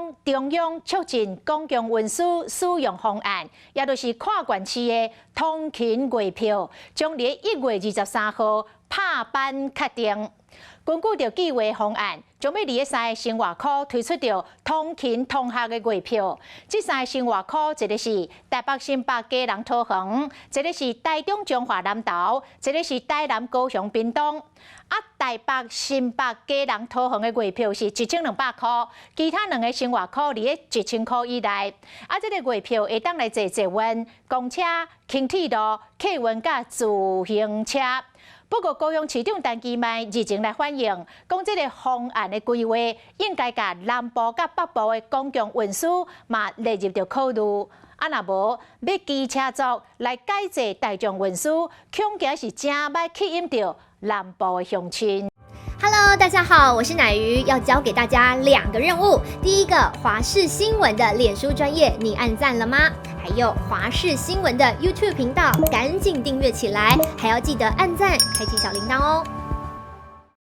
講中央促進公共運輸使用方案，也就是跨縣市的通勤月票，將佇1月23號拍板確定。根據著計畫方案，將欲佇三个生活區推出著通勤通學的月票。這三个生活區，一个是台北新北基隆桃園，一个是台中彰化南投，一个是台南高雄屏東。啊，台北新北基隆桃園的月票是1200箍，其他兩个生活區佇咧1000箍以內。啊，這个月票會當來坐捷運、公車、輕鐵路、客運佮自行車。不過，高雄市長陳其邁日前來反映，講這个方案的規劃應該共南部佮北部的公共運輸嘛列入著考慮。啊，若無欲機車族來改坐大眾運輸，恐驚是誠歹吸引著南部的鄉親。 Hello，大家好，我是乃瑜，要交給大家兩個任務。第一個，華視新聞的臉書專頁，你按讚了嗎？還有華視新聞的 YouTube 頻道，趕緊訂閱起來，還要記得按讚，開啟小鈴鐺哦。